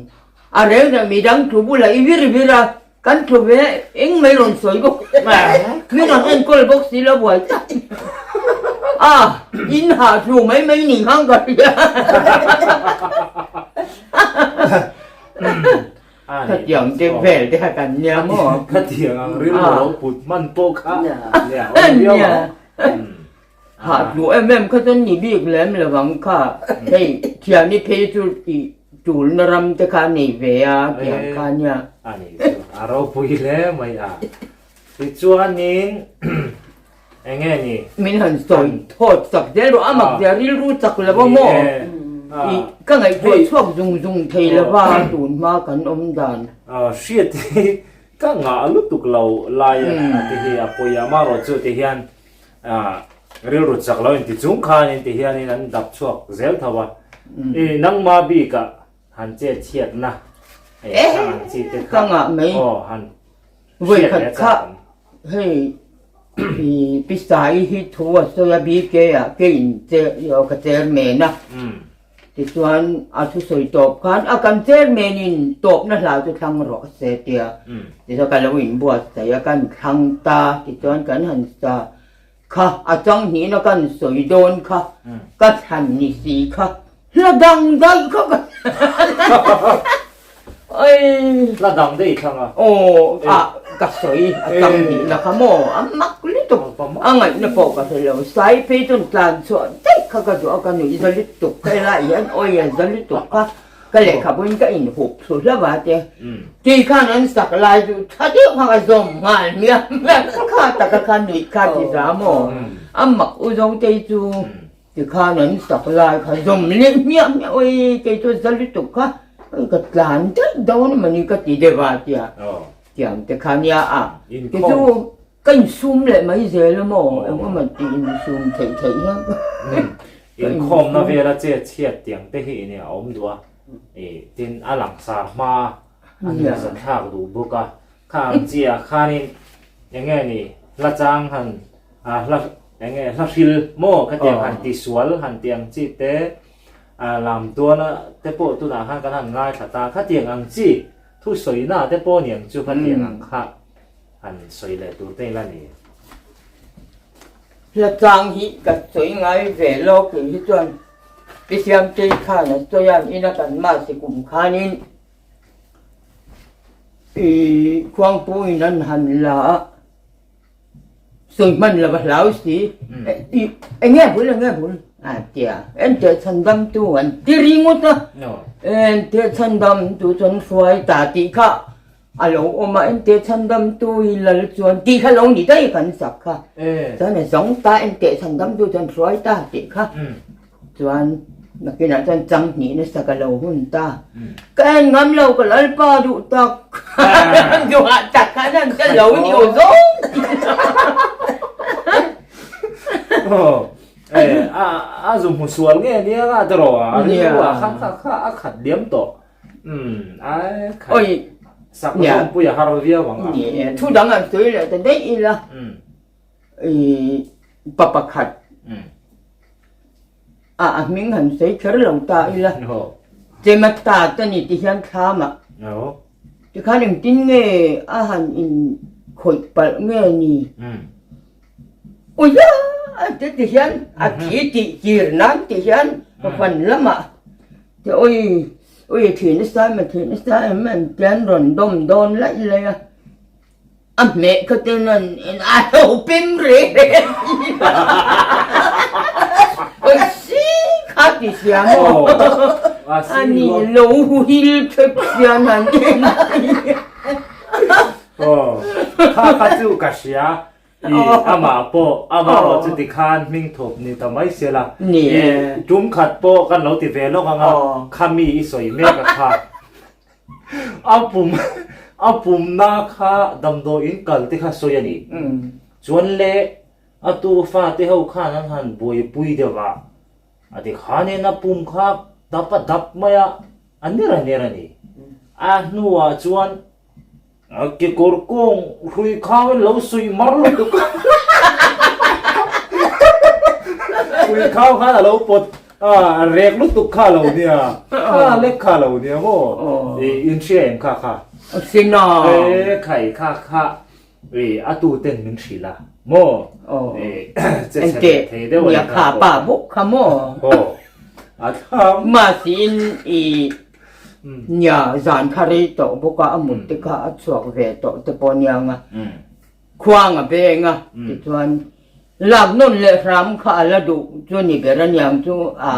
a reng reng midang thu bulah i vir vir a, kan thu ve eng mai rawn sawi bawk min rawn enkawl bawk si lo buai tak a, in hah thu mai mai nih khan ka hria. Khatiang te vel te kha kan nia maw? Khatiang ang rilru lo put hman pawh kha nia awm viau ang. Hah duh em em kha chuan ni bik lem lo ang kha. Hei thiani phei chu tih tulna ram te kha a nei ve a tiang kha nia. A nih chu a ropui hle mai a. Tichuanin eng nge ni? Min han sawi thawt chak zel rawh a mak zia rilru chak lo a maw? I ka ngaihtuah chhuak zung zung thei lo va tun hma kan awm dan. Hriat hi ka ngah lutuk lo lai a ti hi a pawi a amaherawhchu ti hian Rilru chak lo inti chung khan inti hianin an dap chhuak zel tho a. I nangma bikah han chet chhiatna ei kha ang chi te kha aw han hriat leh chak awm. Hei i pi Sai hi thu a sawi a BK ah ke in che ka chairman a. Tichuan a thusawi tawp khan a kan chairman in tawpna hlau chu thlang rawh se tia tichuan ka lo inbuatsaih a kan thlang ta tichuan kan han sa kha a changhnihna kan sawi dawn kha ka thlan ni si kha hla dang daih kha ka Hla dang daih thlang a. Aw a ka sawi a changhnihna kha maw a mak lutuk a ngaihna pawh ka hre lo sai phei chuan tlan chhuah daih kha ka duh a ka nuih za lutuk ka helai hian awi a za lutuk kha ka lehkhabuin ka inhup thlu hlauh a te tui khan an sak lai chu tha deuh kha ka zawm nghal hmiah hmiah kha taka kha nuih kha ti za maw a mak u Zotei chu. Tikhan an sak lai kha zawm leh hmiah hmiah awi kei chu za lutuk kha ka tlan daih dawn a mawni ka ti deuh a tia tiang te kha nia a kei chu ka insum leh mai zel a maw eng emaw tih insum theih theih hian Inkhawmna vela che chhiat tiang te hi nia a awm duh a tin a langsar hma a nuihzathlak duh bawk a Kha ang chi ah khanin eng nge ni hla chang han ah hla eng nge hla hril maw khatiang han ti sual han ti ang chi te ah lam tuala te pawh tunah khan kan han ngaithla ta khatiang ang chi thusawina te pawh ni ang chu khatiang ang kha han sawi leh tur te ila ni. Hla chang hi ka sawi ngai ve lo kei hi chuan Pi Siamtei khan a sawi a ina kan mahse kum khanin I khuangpu in an han la a, sawi hman lo a hlau si, i eng nge bul eng nge bul a ti a, en teh chhan dam tu an ti ringawt a, en teh chhan dam tu chuan hruai ta tih kha a lo awm a, en teh chhan dam tu i lal chuan tih kha lo ni daih kan sak kha, chuan a zawng ta en teh chhan dam tu chuan hruai ta tih kha. Chuan nakinah chuan chang hnih nasa ka lo hun ta. Ka en ngam lo ka lalpa duh tak. Duhah tak khan an ka lo ni aw zawng. A zu hmu sual nge nia nga te rawh a rilru ah khan kha kha a khat diam tawh. Umm ai khat. Oi sak zawngpui a har viau ang a. Thu dang an sawi leh ta daih ila. I pa pakhat a a hming han sawi kher lo ta ila chema ta ta ni ti hian thlam ah tikhan engtin nge a han in khawih palh nge ni uia te ti hian a thi tih kir nan ti hian van lamah te ui ui thi nasa em a thi nasa em an tian rawn dawm dawn laih laih a. A hmeh kha ten an en a lo pem reng reng Oi si kha ti sia maw a ni lo hil thep sian han en Aw kha kha chu ka hria. I amah pawh amah erawh chu tikhan hming thawp ni ta mai se la. I tum khat pawh kan lo ti ve lawk ang a, kha mi i sawi mek a kha. A pum a pumna kha damdawiin kal te kha sawi a ni. Chuan le a tu fate ho khan an han buaipui deuh a, a ti khanin a pum kha dap a dap mai a, a ner a ner a ni. A hnuah chuan A kekawr kawng hrui khau in lo suih mar lutuk a. Hrui khau khan a lo pawt a rek lutuk kha lo nia. Kha lek kha lo nia maw. I in hria em kha kha. Sina. E khai kha kha i a tu ten min hrilh a maw. E che chhe thei deuh a ni kha pa bawk kha maw. Aw. A thlam. Mahse in i Nia, zan kha rei tawh bawk a, a mut te kha a chhuak ve tawh te pawh aniang a, khuang a beng a, tichuan lak nawn leh hram kha a la duh chu ni ber aniang chu a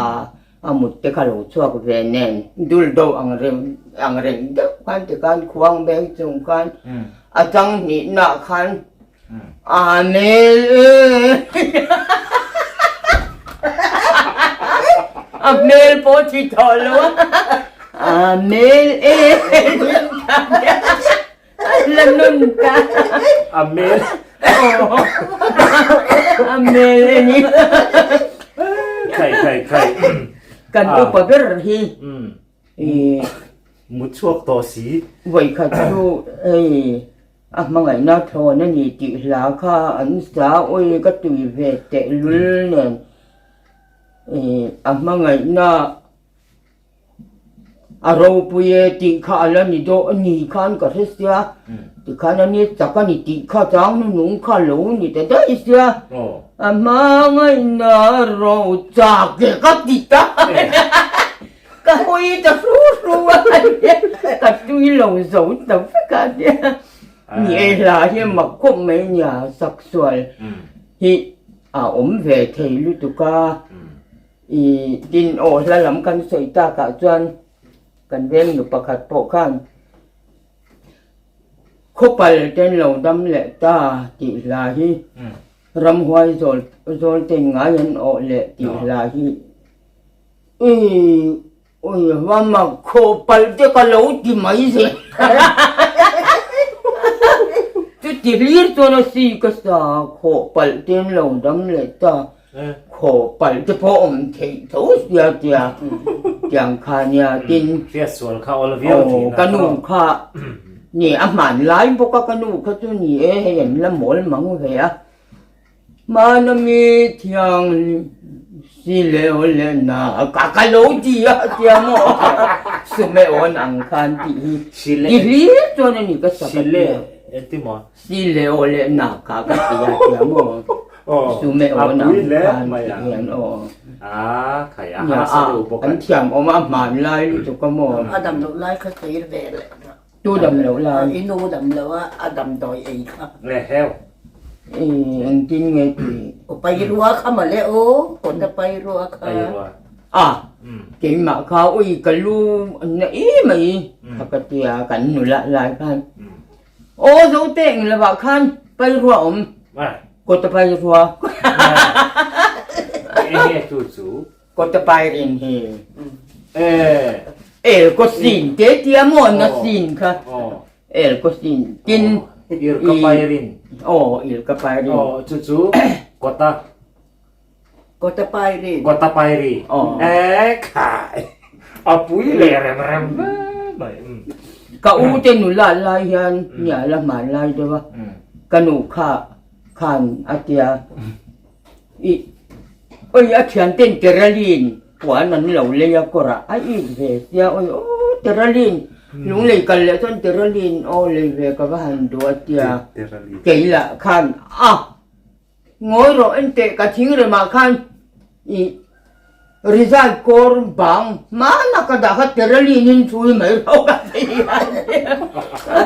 a mut te kha lo chhuak ve nen dul deuh ang reng ang reng deuh khan tikhan khuang beng chung khan a chang hnihnaah khan Amen e. A hmel pawh thi tawh lo a. Amen e. La nun ta. Amen. Amen e ni. Khai khai khai. Kan upa ber hi. I mut chhuak tawh si. Vawikhat chu hei a hmangaihna thlawn a ni tih hla kha an sa awi ka tui ve tehlul nen i a hmangaihna a ropui e tih kha a la ni dawh a ni khan ka hre sia tikhan a ni chak a ni tih kha chang nunung kha lo ni ta daih sia a hmangaihna ro chak e ka ti ta. Ka hawi ta hru hru a, ka tui lo zo ta vek a nia. Ni e hla hi mak khawp mai nia, saksual hi a awm ve thei lutuk a. I tin aw hla lam kan sawi takah chuan kan veng nu pakhat pawh khan khawpal ten lo dam leh ta tih hla hi ramhuai zawl zawl ten ngai an awh leh tih hla hi Ui ui va mak khawh palh te ka lo ti mai zel. Chuti hlir chuan a si ka sa khawh palh te an lo dam leh ta. Khawh palh te pawh awm theih tho sia tia tiang kha nia tin. Hriat sual kha awl viau thin a. Ka nu kha ni a hman lai bawk a ka nu kha chu ni e hei an la mawl mang ve a. Hmana mi thianghlim si leh aw leh na ka ka lo ti a tia maw sume awn ang khan tih hi ti hlir chuan a ni ka sak a tia si leh aw leh na ka ka ti a tia maw sume awn ang khan tih hian aw an thiam awm a hman lai lutuk a maw a dam loh lai kha sawi ve leh Tu dam loh lai. I nu dam loh a, a damdawi ei kha. Nge heu. I engtin nge ti. Aw pai rua kha mawle aw, kawta pai rua kha. Pai rua. A, keimah kha ui ka lu na em mai kha ka tia kan nula lai khan. Aw zo te eng lovah khan pai rua awm. Kawta pai rua. Enge chu chu. Kawta pai rin hi. Eh. El ko sin te tia maw na sin kha. El ko sin tin. Ir ka pai rin. Oh, ir ka pai rin. Oh, chu chu kawta. Kawta pai rin. Kawta pai ri. Oh. Eh khai. A pui leh rem rem mai. Ka u te nula lai hian nia la hman lai deuh a. Ka nu kha khan a tia. I oi a thian ten Teralin puan an lo lei a kawrah a it ve sia oi aw Teralin lunglei kal leh chuan Teralin aw lei ve ka va han duh a tia kei lah khan a ngawi rawh enteh ka thing remah khan i Rizai kawr bang hmana ka dah kha Teralin in thui mai rawh ka ti a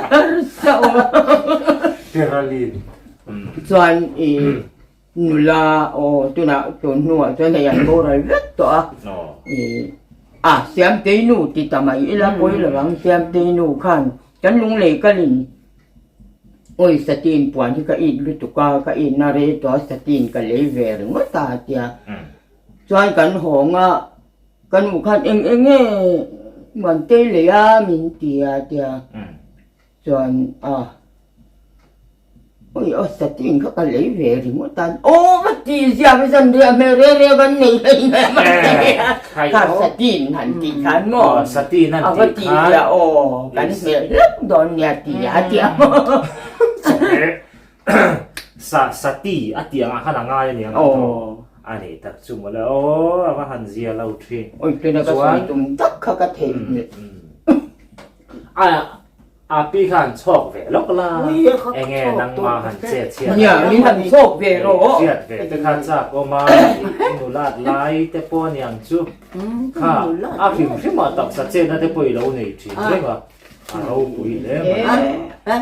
harsa awm a Teralin chuan i Nula aw tunah tun hnuah chuan hei an boral vek tawh a, ih a Siamtei nu ti ta mai ila pawi lo ang, Siamtei nu khan kan lunglei kalin. Awi satin puan hi ka it lutuk a, ka it na rei tawh a satin ka lei ve ringawt a tia. Chuan kan hawng a, ka nu khan eng eng nge Muantei lei a min ti a tia. Chuan a Ui aw satin kha ka lei ve ringawt a, aw va ti zia va zan riah hmel re re kan nei hlei hnem a ti a, kha satin han tih khan maw satin han a va ti zia aw kan hmel hlauh dawn nia ti a ti a maw sa sati a tih angah khan a ngai a niang aw a nei tak chu mawle aw a va han zia lo thin ui tuna ka sawi tum tak kha ka theihnghilh A a pi kha han chhawk ve lawk la, enge nangma han chet chhiat Nia, min han chhawk ve rawh. Chhiat ve te kha chak awm a, i nulat lai te pawh aniang chu kha a hrim hrim ah taksa chetna te pawh i lo nei thin reng a, a ropui hle mai.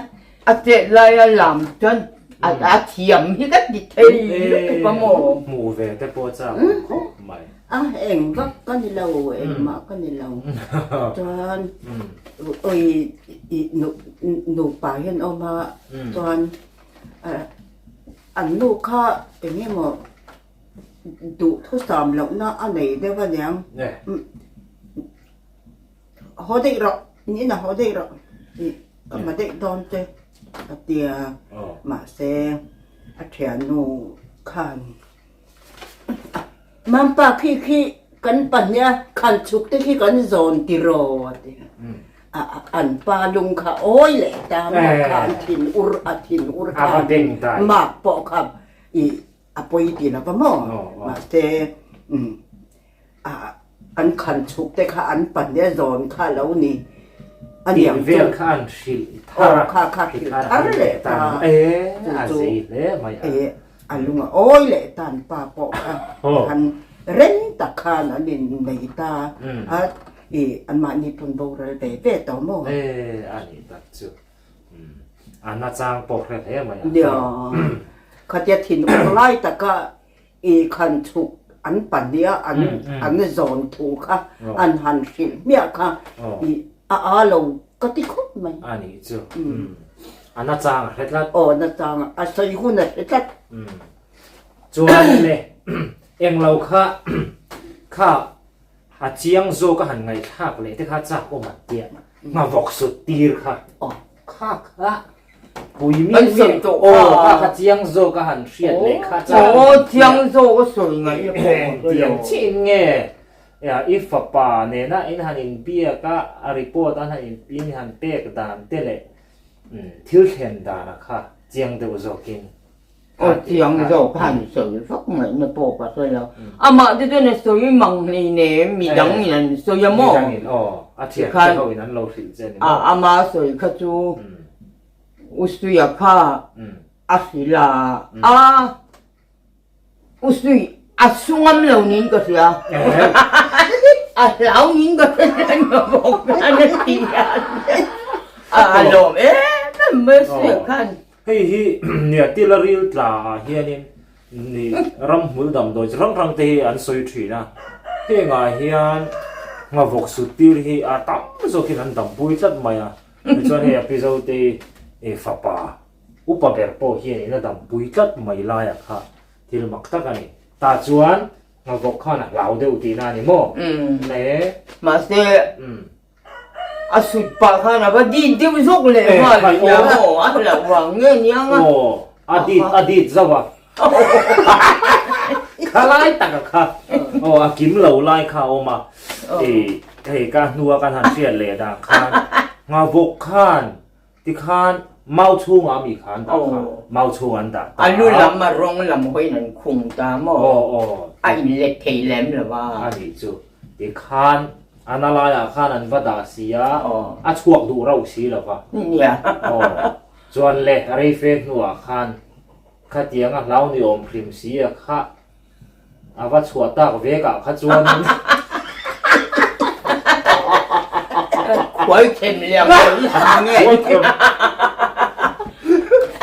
A chet lai a lam chuan a thiam hi ka ti thei lutuk a maw. Hmuh ve te pawh chak awm khawp mai. A eng vak ka ni lo, engmah ka ni lo. Chuan oi i nupa hian awm a, chuan an nu kha eng emaw duhthusam lohna a nei deuh aniang. Haw daih rawh, in inah haw daih rawh, i ka hma daih dawn che a tia. Mahse a thiannu khan Mampa khi khi kan pahnih a khan chhuk te khi kan zawn tiraw a ti a. An pa lung kha awi leh ta maw kha an thin ur a thin ur kha mak pawh kha i a pawi ti lo va maw mahse An khan chhuk te kha an pahnih a zawn kha a lo ni. A Tih vel kha an hrilh thar a. Kha kha hrilh thar leh ta. E, a zei hle mai a. E, a lung a awi leh ta an pa pawh kha. Khan rem tak khan an in nei ta a, i anmahni pawn boral ve ve tawh maw? E, a nih tak chu. A nachang pawh hre hle mai a. Nia, khatia thin ur lai taka I khan chhuk an pahnih a an an zawn thu kha an han hrilh hmiah kha i a a lo ka ti khawp mai. A nih chu. A nachang a hre tlat. Aw nachang a sawi hun a hre tlat. Chuan le englo kha kha A chiang zawk a han ngaihthlak leh te kha chak awm an tia nghavawk sut tir kha kha kha pui mi mi aw kha kha chiang zawk a han hriat leh kha chak awm an tia chiang zawk a sawi ngaih pawh tiang chiin nge i fapa nena in han inbiak a a report an han in han pek dan te leh thil thlen dan a kha chiang deuh zawkin Aw chiang zawk khan sawi vak ngaihna pawh ka hre lo. Amah te chuan a sawi mang hleinem, midang in an sawi a maw? Midang in aw, a thian te ho in an lo hrilh che ni maw? Ama sawi kha chu Usuia kha a hrilh a, a Usui a su ngam lo niin ka hria. A hlau niin ka hre reng a bawk khan a ti a. A lawm em em mai Usuia khan. Hei hi nia tila ril tla ah hianin ni ramhmul damdawi chi hrang hrang te hi an sawi thin a, hengah hian nghavawk sut tir hi a tam zawkin an dampui tlat mai a, tichuan hei a pi Zote i fapa upa ber pawh hianin a dampui tlat mai laiah kha thil mak tak a ni. Tah chuan nghavawk khan a hlau deuh tihna a ni maw? Le. Mahse. A sut pah khan a va dit deuh zawk leh nghal nia maw a hlauh vang nge niang a. Aw a dit a dit zauh a. Kha lai tak a kha aw a kim lo lai kha a awm a. I hei ka hnua kan han hriat leh dah khan nghavawk khan Tikhan mau chhungah mi kha an dah kha, mau chhungah an dah ta a. A lu lam a rawng lam hawiin an khung ta maw? Aw aw. A inlet thei lem lo a. A nih chu. Tikhan a na laiah khan an va dah si a, a chhuak duh rauh si lo va. Nia. Aw. Chuan le reife hnuah khan khatiang a hlau ni awm hrim si a kha A va chhuah tak vek ah kha chuanin. Khuai khem liam mai ang nge. Khuai khem.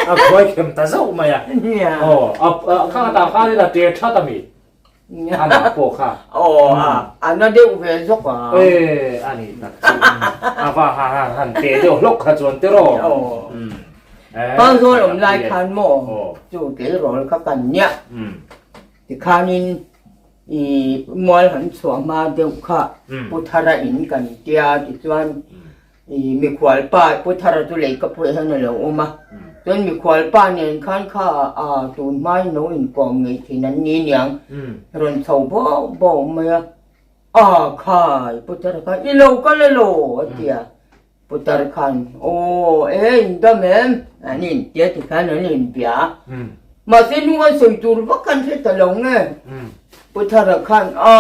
A khuai khem ta zauh mai a. Nia. Aw, a kha tah khanin a ṭe ṭhat a mi. Amah pawh kha. Aw, a na deuh ve zawk a. E, a nih tak chu. A va han han ṭe deuh hlawk kha chuan tiraw. Aw. Pangzawl awm lai khan maw chu tleirawl kha kan nia. Tikhanin i mual han chhuah hma deuh kha Pu Thara in kan tia tichuan i mikhual pa Pu Thara chu lei ka phuah hian a lo awm a. Chuan mikhual pa nen khan kha a tun hmain lo inkawm ngei thin an ni niang rawn chho bauh bauh mai a. A khai Pu Thara khan i lo kal elaw a ti a. Putar khan, Aw, e, in dam em? An intia ti khan an inbia a. Mahse hnung an sawi tur vak an hre ta lo nge? Puthara khan, A,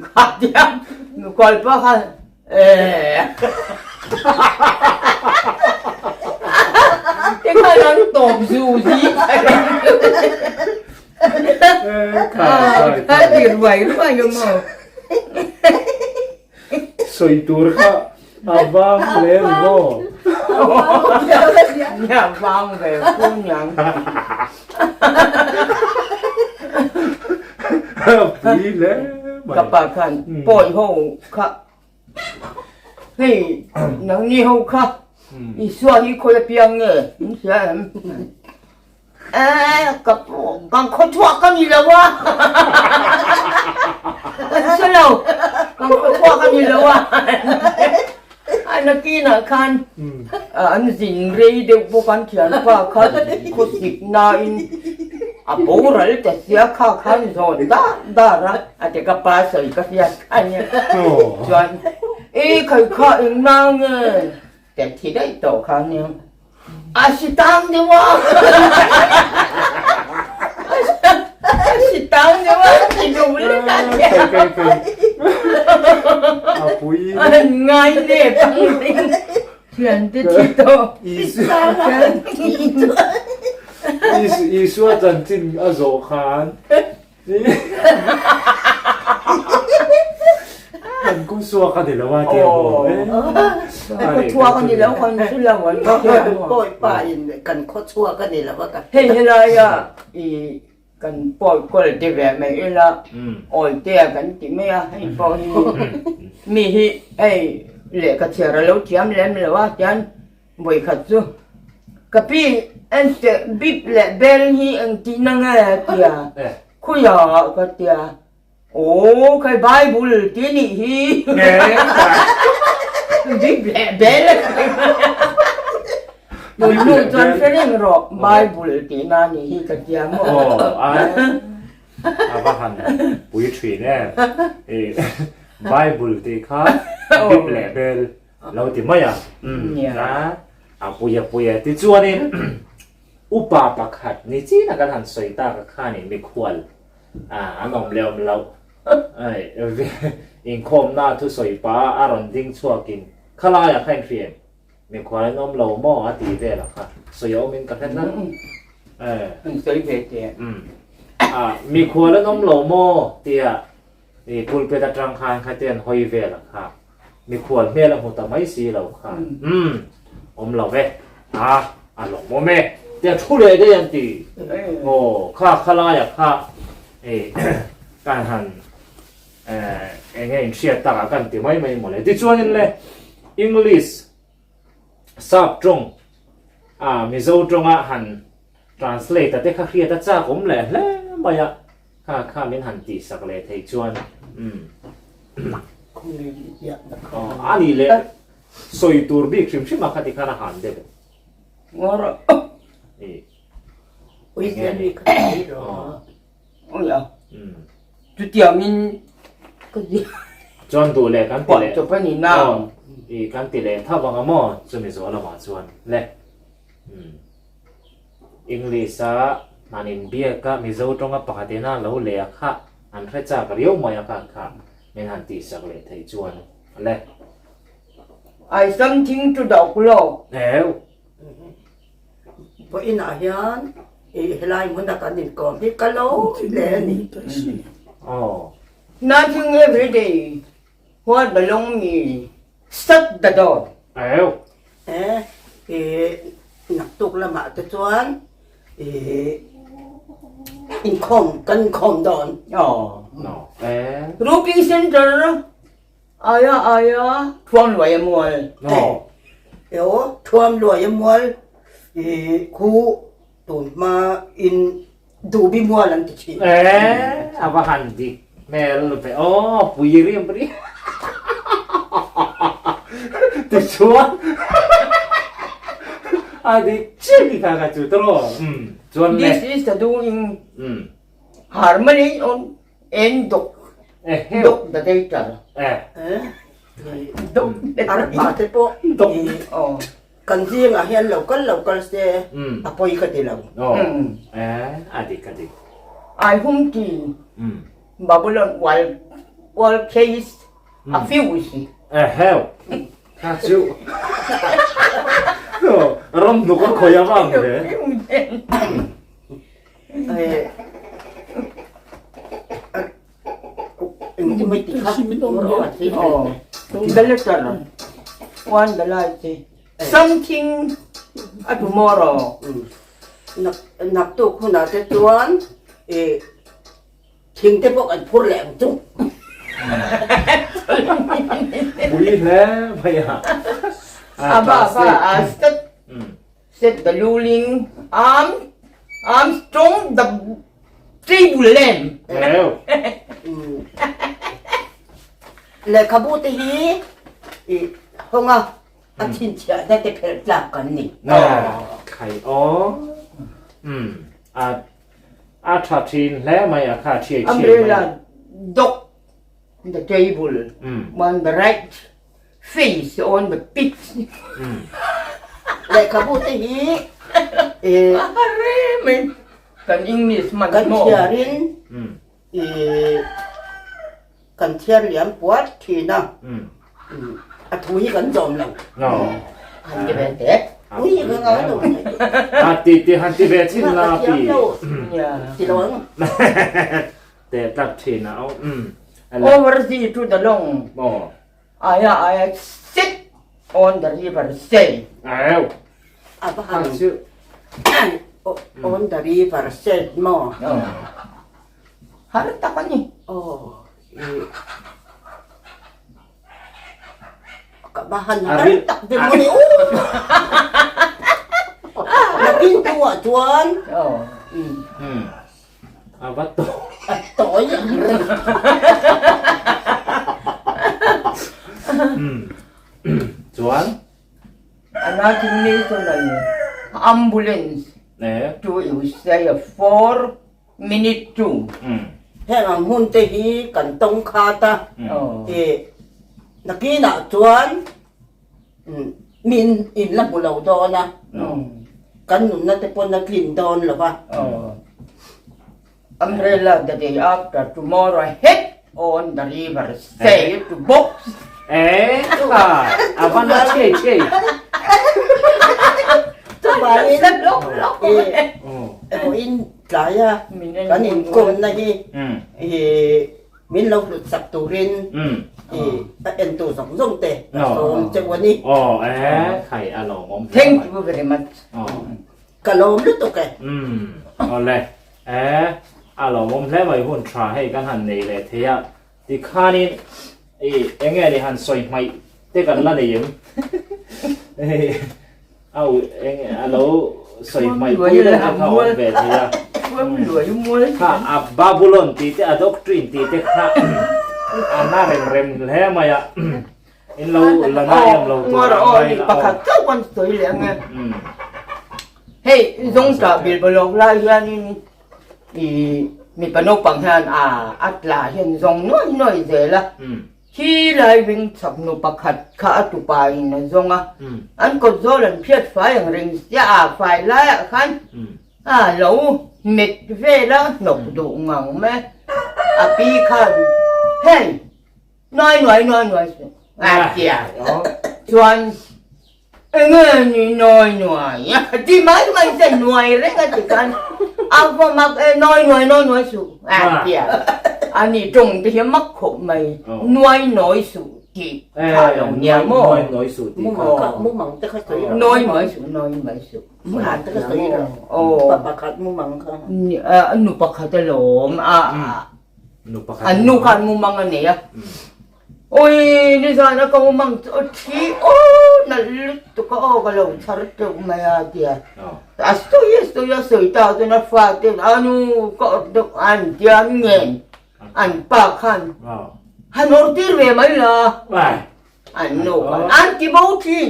kha tia mikhual pa khan, E. Ti khan an tawp zu zi ta reng. Kha ti ruai ruai a maw? Sawi tur kha a vang hle ni maw? Nia vang ve fu niang. Pui hle mai. Ka pa khan pawi ho kha hei nangni ho kha Isua hi khawi apiang nge in hria em? Eh, ka pu, kan khaw chhuak ka ni lo a. Kan hre lo, kan khaw chhuak a ni lo a. A nakinah khan an zin rei deuh bawk an thianpa kha khawsik nain a boral ta sia kha khan zawn dar dar a, a ti ka pa sawi ka hriat kha nia. Chuan, e khai kha eng na nge? Ka thi daih tawh kha nia. A si tang deuh a. A si tang deuh a ti duh lek a nia. A pui. An ngai leh bang ding. Thian te thi tawh. Isua chanchin a zawh khan. Kan kawng suak a ni lo a tia maw? Kan chhuak a ni lo kan hre lo an tia maw? Pawi pa in kan khaw chhuak a ni lo a kan Hei helaia i kan pawi kawl te ve mai ila awl te a kan ti mai a hei pawh hi mi hi hei lehkha chhiar a lo thiam lem lo a tian Vawikhat chu ka pi enteh bip leh bel hi engtihna nge a tia, khawiah ka tia, aw khai Bible ti nih hi bip leh bel a ti mai a, tun hnu chuan hre reng rawh Bible tihna nih hi ka tia maw. A va han pui thin em, Bible tih kha bip leh bel Lo ti mai a. A, a pui a pui a. Tichuanin upa pakhat ni chin a kan han sawi tak a khanin mikhual an awm leh awm loh inkhawmna thusawi pa a rawn ding chhuakin khalaiah kha inhria em? Mikhual an awm lo maw a ti vel a kha sawi a awmin ka hre tlat. An sawi ve teh. A, mikhual an awm lo maw tia I pulpit atang khan khatia an hawi vel a kha mikhual hmel a hmu ta mai si lo kha umm awm lo ve a a lawmawm e tia thu leh daih an ti aw kha khalai a kha i kan han eh enge inhriat takah kan ti mai mai mawle tichuanin le English sap tawng a Mizo tawnga han translate a te kha hriat a chak awm leh hle mai a. Kha kha min han tih sak leh theih chuan umm a nih leh sawi tur bik hrim hrim a kha ti khan a han deuh chuan duh leh kan ti leh i kan ti leh tho ang a maw chumi zawh lamah chuan le umm. English a hman in biak a Mizo tawnga pakhat ina lo leh a kha an hre chak riau mai a kha kha min han tih sak leh theih chuan le. I something to dog lo. Heu. Vawiinah hian i helai hmuna kan inkawm hi ka lo hle a ni. Aw. Nothing everyday what belong me shut the door. Heu. E, i naktuk lamah te chuan i inkhawm kan inkhawm dawn. Aw. No. E. Ruping Center aia aia Thuamluaia mual. No. E aw, Thuamluaia mual. I khu tun hma in duhbi mual an ti thin. E a va han dik hmel ve aw pui riam riam tichuan a dik chiah ni kha kha chu tawh chuan le This is the doing harmony on and dok dok the data. Arpa te pawh Kan zingah hian lo kal lo kal se a pawi ka ti lo. A dik a dik. I hum ti Babylon wal wal case a fuse. Eheu kha chu ram hnuk a khawi avang hle. The letter one the light something a tomorrow. Naktuk hunah te chuan i thing te pawh kan phur leh ang chu. Pui hle mai a. A ba ba a step Said the luling arm Armstrong the table lamp. Lehkhabu te hi i hawng a, a chhinchhiahna te phelh tlak kan ni. Khai aw. A a tha thin hle mai a kha thiai thiai mai. Umbrella dog the table on the right. Face on the pitch. Lehkhabu te hi Kan English man kan chhiarin kan chhiar liam puat thin a, a thu hi kan zawm lo. Han ti ve teh. Ui ka ngai lo. A ti ti han ti ve chin la pi. Ti lo ang. Te tlat thin a. Over the to the long. Aia aia sit on the river say. Au. A va han on the river said maw. Har tak a ni. Aw i ka va han har tak ve maw ni u. Nakin tu ah chuan. A va tawi. A tawi ang reng. Chuan? A 19 national ambulance to Usai 4 minute to. Heng ang hun te hi kan tawng khat a, i nakinah chuan Min in la hmu lo dawn a, kan nunna te pawn a tlin dawn lo va. Umbrella the day after tomorrow head on the river sail to box. Eh, a, a van a chei chei. Chuvangin, i vawiin tlaia kan inkawmna hi i Min lo hlut sak turin i a entu zawng zawng te ka sawm cheu a ni. Aw e, khai a lawmawm hle mai. Thank you very much. Ka lawm lutuk e. Umm awle e, a lawmawm hle mai hun tha hei kan han nei leh thei a, tikhanin i enge ni han sawi hmaih te kan la nei em? A u eng a lo sawi hmaih pui deuh te kha a awm ve thei a. Kha a Babulon tih te a doctrine tih te kha a na rem rem hle mai a. In lo la na em lo tur ang mai la aw. Pakhat chauh kan sawi leh ang e. Hei zawngtah bilbalawk lai hianin i mipa naupang hian a a tla hian zawng nuai nuai zel a. Khi lai ring chhak nu pakhat kha a tupa in a zawng a, an kawt zawl an phiat fai ang reng sia a fai laiah khan a lo met vel a hnawk duh ngang mai a pi khan hei nuai nuai nuai nuai suh a tia chuan Enge ni nawi nuai a ti mai mai se nuai reng a ti khan a va mak e nawi nuai nawi nuai suh a ti a a ni tawng te hian mak khawp mai nuai nawi suh tih kha lo nia maw nuai nawi suh tih kha mumang te kha sawi rawh nawi nuai suh nawi nuai suh mumang te kha sawi rawh pa pakhat mumang kha nu pakhat alawm a nu pakhat an nu khan mumang a nei a. Ui nizan a ka awm ang chu a thi aw nalh lutuk a aw ka lo chhar teuh mai a tia. A sawi a sawi a sawi ta chuan a fate a nu ka awrh deuh an tia ngen an pa khan han awrh tir ve mai la an nu khan an ti bo thin.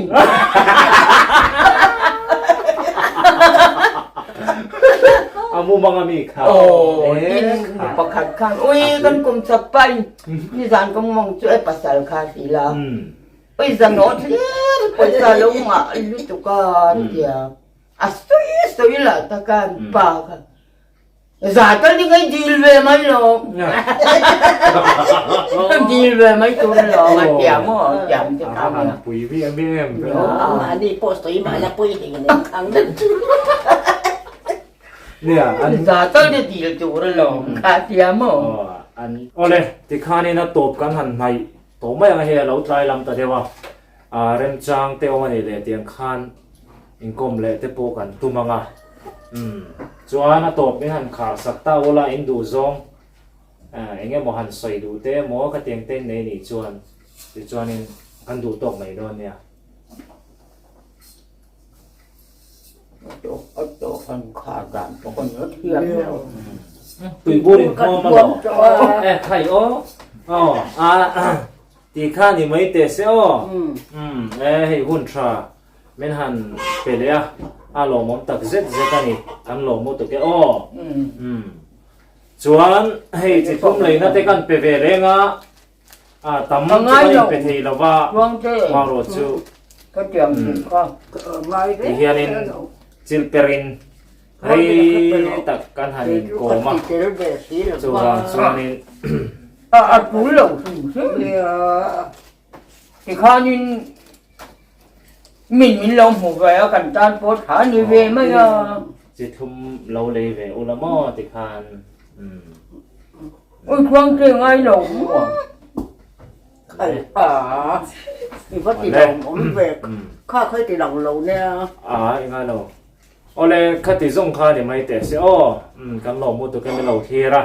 A mumang a mi kha. Aw tin nu pakhat khan ui kan kum chak pa in Nizan ka mawng chu e pasal kha a hrilh a, Ui zanawh thlir pawisa lo ngah lutuk a tia a sawi sawi lah tak a an pa kha za tal ni ngai dil ve mai lo dil ve mai tur lo a tia maw tiang te kha nia. Pui vi em em ve aw. Mahni pawh sawi mahla pui hei nen khang deuh chu. Nia, an Za tal te dil tur alawm kha tia maw? Aw, an Awle, tikhanin a tawp kan han hnaih tawh mai ang a hei a lo tlai lam ta deuh a, a remchang te awm a nih leh tiang khan inkawm leh te pawh kan tum ang a. Umm, chuan a tawp min han khar sak ta ula in duh zawng eng emaw han sawi duh te emaw ka tiang te in nei nih chuan tichuanin kan duh tawk mai dawn nia. Tuibur in khawm a lo. E khai aw. Aw a ti kha ni mai teh se aw. Um e hei hun tha min han pe leh a a lawmawm tak zet zet a ni kan lawm lutuk e aw. Um chuan hei chi thum leina te kan pe ve reng a a tam chu kan inpe thei lo va marawh chu ti hianin chil perin rei tak kan han inkawm a chuvang chuanin a tul lo hrim hrim tikhanin min min lo hmu ve a kan tan pawh tha ni ve mai a chi thum lo lei ve ula maw tikhan Ui khuang te ngai lo maw? Khai a, i va ti lang awm ve, kha khai ti lang lo nia. A, i ngai lo. Awle, khati zawng kha ni mai teh se aw, kan lo mu tukin min lo thlir a.